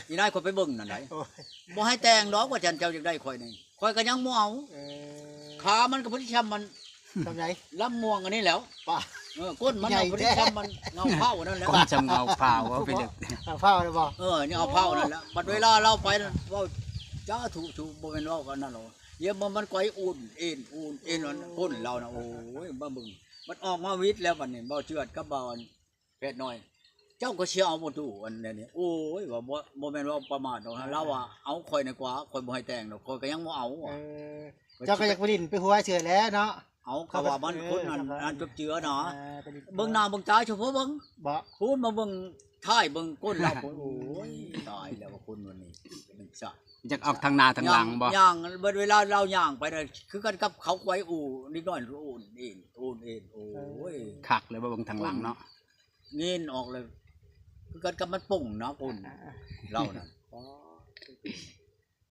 ອີນາຍຂ້ອຍໄປເບິ່ງນັ້ນໃດ ໂອ້ຍ ບໍ່ໃຫ້ແຕ່ງດອກ ວ່າຊັ້ນ ເຈົ້າຢາກໄດ້ຂ້ອຍນີ້ ຂ້ອຍກໍຍັງບໍ່ເອົາ ເອີ ຂາມັນກໍພໍດີຊ່ຳມັນ ສ່ຳໃດ ລຳມ່ວງອັນນີ້ແຫຼ້ວ ປ້າ ເອີ ກົ້ນມັນ ໃຫຍ່ ກໍພໍດີ ແທ້ ຊ່ຳມັນເຫງົາເພົານັ້ນແຫຼະ ກ້ນຊ່ຳເຫງົາເພົາ ເວົ້າໄປເລິກ ເຫງົາເພົາແລ້ວບໍ່ ເອີ ນີ້ເຫງົາເພົານັ້ນແຫຼະ ບັດເວລາລາວໄປເວົ້າ ສາທຸ ບໍ່ແມ່ນເວົ້າກັນນັ້ນດອກ ຢາມມັນໄກວອູນເອນ ອູນເອນ ກົ້ນລາວນະ ໂອ້ຍ ມາເບິ່ງ ມັນອອກມາຫວິດແລ້ວບັດນີ້ ເບົາເຈື່ອນກັບເບົາອັນ ແພດນ້ອຍ ເຈົ້າກໍຊິເອົາບໍ່ຕູ້ອັນນີ້ ໂອ້ຍ ວ່າບໍ່ ບໍ່ແມ່ນວ່າປະໝາດດອກ ລາວວ່າເອົາຂ້ອຍນະກວ່າ ຂ້ອຍບໍ່ໃຫ້ແຕ່ງດອກ ຂ້ອຍກໍຍັງບໍ່ເອົາ ເອີ ເຈົ້າກໍຢາກໄປຫຼິ້ນໄປຫົວເຊື່ອແຫຼະເນາະ ເອົາ ເຂົາວ່າມັນຄົນນັ້ນ ເອີ ອັນຈົບເຈືອນະ ເອີ ໄປຫຼິ້ນ ເບິ່ງໜ້າເບິ່ງຕາເຈົ້າເພິ່ນເບິ່ງ ບໍ່ ພຸ້ນມາເບິ່ງທ້າຍເບິ່ງກົ້ນລາວ ໂອ້ຍ ຕາຍແລ້ວວ່າຄົນມື້ນີ້ ມັນຊະ ຢາກອອກທາງໜ້າທາງຫຼັງບໍ່ ຍ່າງ ເວລາລາວຍ່າງໄປນະ ຄືກັນກັບເຂົາໄກວອູ ເດັກນ້ອຍອູນເອນ ອູນເອນ ໂອ້ຍ ຄັກເລີຍບໍ່ເບິ່ງທາງຫຼັງເນາະ ເງີນອອກເລີຍ ຄືກັນກັບມັນປຸ້ງນະ ປຸ້ງ ອ່າ ລາວນັ້ນ